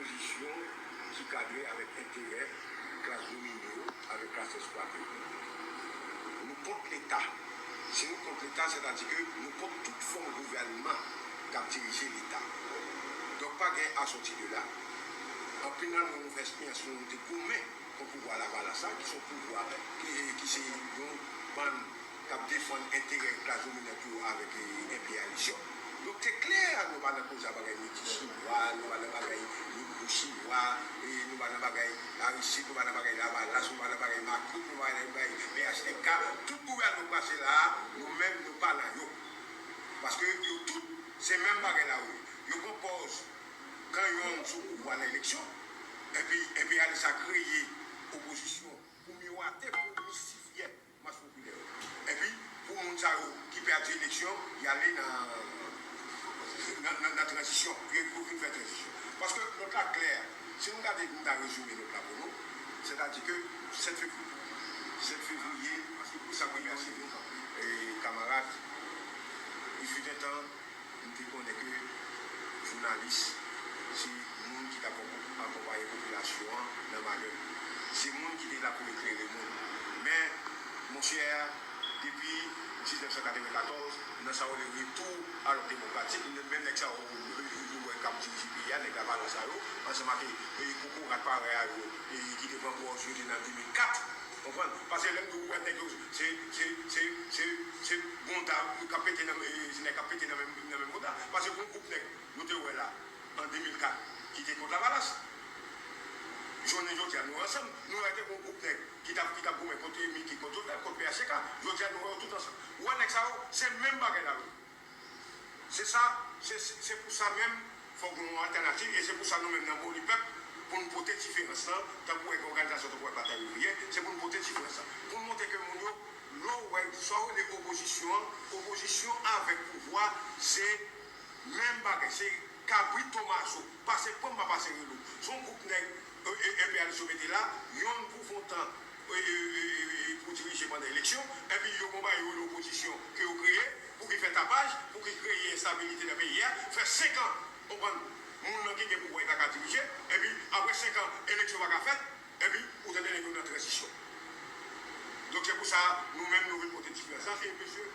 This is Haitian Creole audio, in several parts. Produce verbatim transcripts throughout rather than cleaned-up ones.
Pozisyon ki kadre avèk enterè klas domine yo, avèk klas eksplwate yo. Nou kont Leta. Si nou kont Leta, sètadi ke nou kont tout fòm gouvènman k ap dirije Leta. Donk, pa gen asòti de la. Anpil nan nou, nou fè eksperyans nou, nou te goumen kont pouvwa Lavalas la, ki se yon pouvwa ki, ki se yon bann k ap defann enterè klas dominant yo avèk, e, enperyalis yo. Donk, se klè, nou pa nan koze a bagay meti chinwa, nou pa nan bagay negro chinwa, e, nou pa nan bagay Aristide, nou pa nan bagay Lavalas, nou pa nan bagay Macron, nou pa nan bagay P H T K. Tout gouvènman k pase la a, nou menm, nou pa nan yo. Paske yo tout, se menm bagay la yo ye. Yo pran pòz kan yonn sou pouvwa nan eleksyon, epi enperyalis la kreye opozisyon pou miwate, pou mistifye mas popilè yo. Epi, pou moun sa yo ki pèdi eleksyon, y ale nan, nan, nan, nan tranzisyon. Yo, yo vin fè tranzisyon. Paske nòt la klè. Si nou gade, nou ta rezime nòt la pou nou, sètadi ke sèt fevriye. Sèt fevriye, sa k pase, e, kamarad, il fut un temps, m te konnen ke jounalis se moun ki t ap akonpaye popilasyon an nan malè. Se moun ki te la pou eklere moun. Men, monchè, depi diznèf san katrevenkatòz, nan sa yo rele retour à l'ordre démocratique, menm nèg sa yo, nou wè k ap dirije peyi a, nèg Lavalas sa yo, ansanm ak, e, kokorat parèy a yo, e, ki te pran pòz yo te nan de mil kat. Konprann? Paske lè m di w, ou wè nèg yo, se, se, se, se, se bonda k ap pete nan, e, se nèg k ap pete nan menm, nan menm bonda. Paske gon gwoup nèg, nou te wè la, an de mil kat, ki te kont Lavalas. Jounen jodi a, nou ansanm, nou wè te gon gwoup nèg ki t ap, ki t ap goumen kont Emil, ki kont Jovenel, kont P H T K. Jodi a, nou wè yo tout ansanm. Ou wè nèg sa yo, se menm bagay la yo ye. Se sa, se, se, se pou sa menm, fòk gen yon altènativ, e se pou sa nou menm nan Bòlipèp, pou n pote diferans lan, tankou wè gen òganizasyon, tankou wè Batay Ouvriye, se pou n pote diferans lan. Pou n montre ke moun yo, lè w wè sa w rele opozisyon an, opozisyon avèk pouvwa, se menm bagay, se kabrit Tomazo, pase pòm pa pase relo. Se yon gwoup nèg, e, e, enperyalis yo mete la, yonn pou fè yon tan, e, e, e, e, e, pou dirije pandan eleksyon, epi yo gon bagay yo rele opozisyon ke yo kreye, pou ki fè tapaj, pou ki kreye enstabilite nan peyi a, fè senk an, konprann, moun nan ki gen pouvwa li pa ka dirije, epi apre senk an, eleksyon pa ka fèt, epi ou tande nèg yo nan tranzisyon. Donk se pou sa, nou menm nou vin pote diferans lan, e mesye,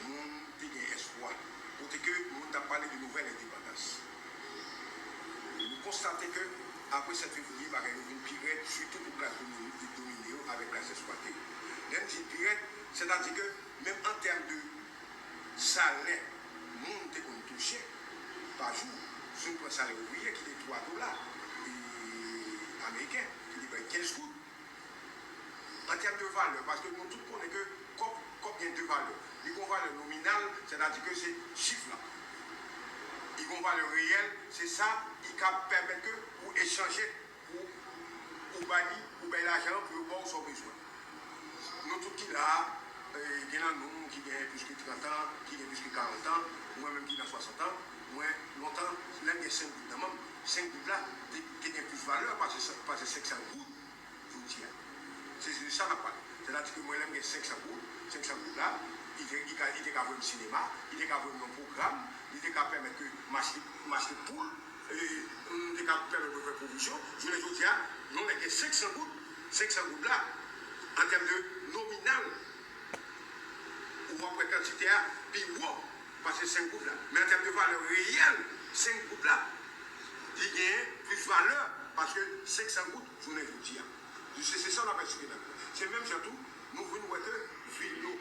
moun te gen espwa, kote ke moun t ap pale de nouvèl endepandans. Nou konstate ke apre sèt fevriye, bagay yo vin pi rèd, sitou pou klas domine, domine yo avèk klas eksplwate yo. Lè m di pi rèd, sètadi ke menm an tèm de salè moun te konn touche pa jou, si nou pran salè ouvriye ki te twa dola, e, ameriken, ki te bay kenz goud, an tèm de valè, paske nou tout konnen ke kòb, kòb gen de valè. Li gon valè nominal, sètadi ke se chif la. Li gon valè reyèl, se sa ki ka pèmèt ke ou echanje, ou, ou ba li, ou bay lajan an pou yo ba w sa w bezwen. Nou tout ki la a, e, gen nan nou ki gen plis ke trant an, ki gen plis ke karant an, mwen menm ki nan swasant an, mwen, lontan, lè m gen senk goud nan men m, senk goud la te, te gen plis valè pase, pase senk san goud jodi a. Se de sa n ap pale. Sètadi ke mwen, lè m gen senk san goud, senk san goud la, li te, li ka, li te ka voye m sinema, li te ka voye m nan pwogram, li te ka pèmèt ke m achte, m achte poul, e, li te ka pèmèt mwen fè pwovizyon. Jounen jodi a, yon nèg gen senk san goud, senk san goud la, an tèm de nominal, ou ap wè kantite a pi wo pase senk goud la. Men an tèm de valè reyèl, senk goud la, li genyen plis valè pase senk san goud jounen jodi a. Se, se sa n ap eksplike nan. Se menm jan tou, nou vin wè ke vil yo,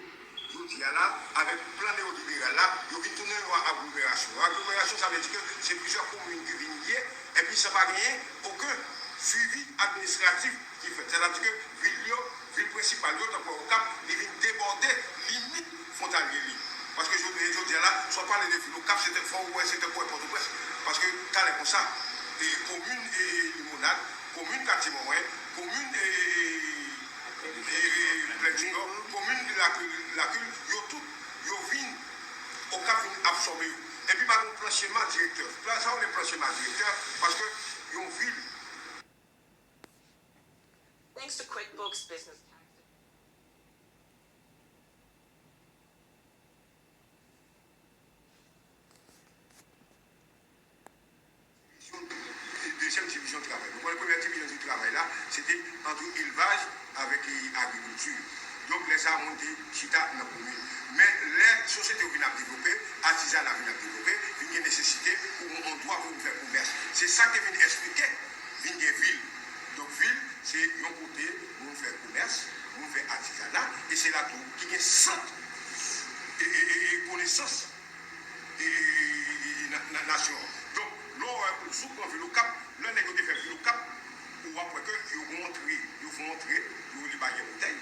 jodi a la, avèk plan newoliberal la, yo vin tounen yon aglomerasyon. Yon aglomerasyon, sa vle di ke se plizyè komin ki vin lye, epi san pa genyen okenn swivi administratif ki fèt. Sètadi ke vil yo, vil prensipal yo, tankou Okap, li vin debòde limit fwontalye li. Paske jodi, jodi a la, si w ap pale de vil Okap, se te, fò w wè, se tankou wè Pòtoprens. Paske talè konsa, e, komin, e, Limonad, komin Katye Mòwen, komin, e, e, e, e, Plèn Jingò, komin Lakil, Lakil, yo tout, yo vin Okap vin absòbe yo. Epi pa gen plan chema direktè. Plan sa yo rele plan chema direktè, paske yon vil Thanks to QuickBooks Business Tax. agrikilti. Donk, lè sa a, moun te chita nan komin. Men, lè sosyete yo vin ap devlope, atizana vin ap devlope, vin gen nesesite pou moun yon dwa pou moun fè komès. Se sa k te vin esplike, vin gen vil. Donk, vil, se yon kote moun fè komès, moun fè atizana, e se la tou ki gen sant e, e, e, e konesans e, e, e, e, na- na- nasyon an. Donk, lè w wè ou sot pran vil Okap, lè nèg yo te fè vil Okap, ou ap wè ke yo gon antre, yo fè yon antre, yo rele Baryè Bountèy.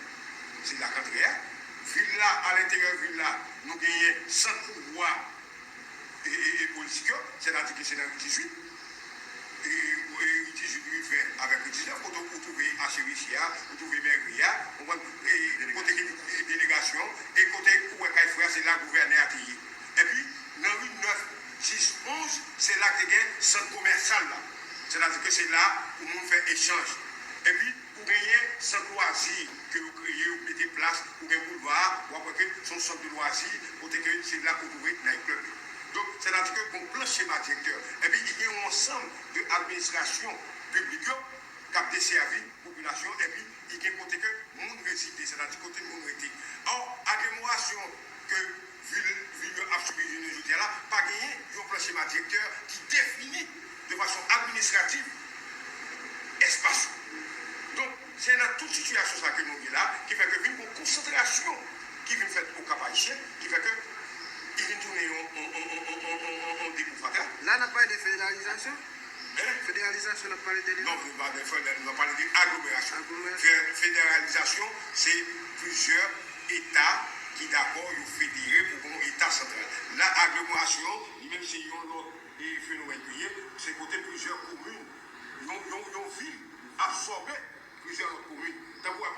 Se la k antre a. Vil la, alenteryè vil la, nou genyen sant pouvwa e, e, e politik yo, sètadi ke se nan ri dizuit, e, e, ri dizuit, ri ven avèk ri diznèf, kote ou twouve acheviche a, ou twouve mèri a, ou konprann, e, kote ki e, delegasyon, e kote ou wè kay frè a, se la gouvènè a te ye. Epi, nan ri nèf, dis, onz, se la k te gen sant komèsal la. Sètadi ke se la pou moun fè echanj. Epi, ou genyen sant lwazi ke yo kreye, yo mete plas, ou gen boulva a, w ap wè ke se yon sant de lwazi, kote ke se la ou twouve night club yo. Donk, sètadi ke gon plan chema direktè. Epi, li gen yon ansanm de administrasyon piblik yo k ap desèvi popilasyon, epi li gen kote ke moun rezide, sètadi kote moun rete. Or, aglomerasyon ke vil, vil yo ap sibi jounen jodi a la, pa genyen yon plan chema direktè ki defini de fason administratif espas yo. Donk, se nan tout sitiyasyon sa ke nou ye la, ki fè ke vin gon konsantrasyon ki vin fèt Okap Ayisyen, ki fè ke li vin tounen yon, yon, yon, yon, yon, yon, yon, yon deboufata. La, n ap pale de federalizasyon. Hein? Federalizasyon, n ap pale de li. Non, nou pa de federalizasyon, nou pale de aglomerasyon. Aglomerasyon. Fè- Federalizasyon, se plizyè eta ki dakò, yo federe pou gon eta santral. La, aglomerasyon, li menm se yon lòt e, fenomèn li ye, se kote plizyè komin, yon, yon, yon vil absòbe plizyè lòt komin. Tankou èpòt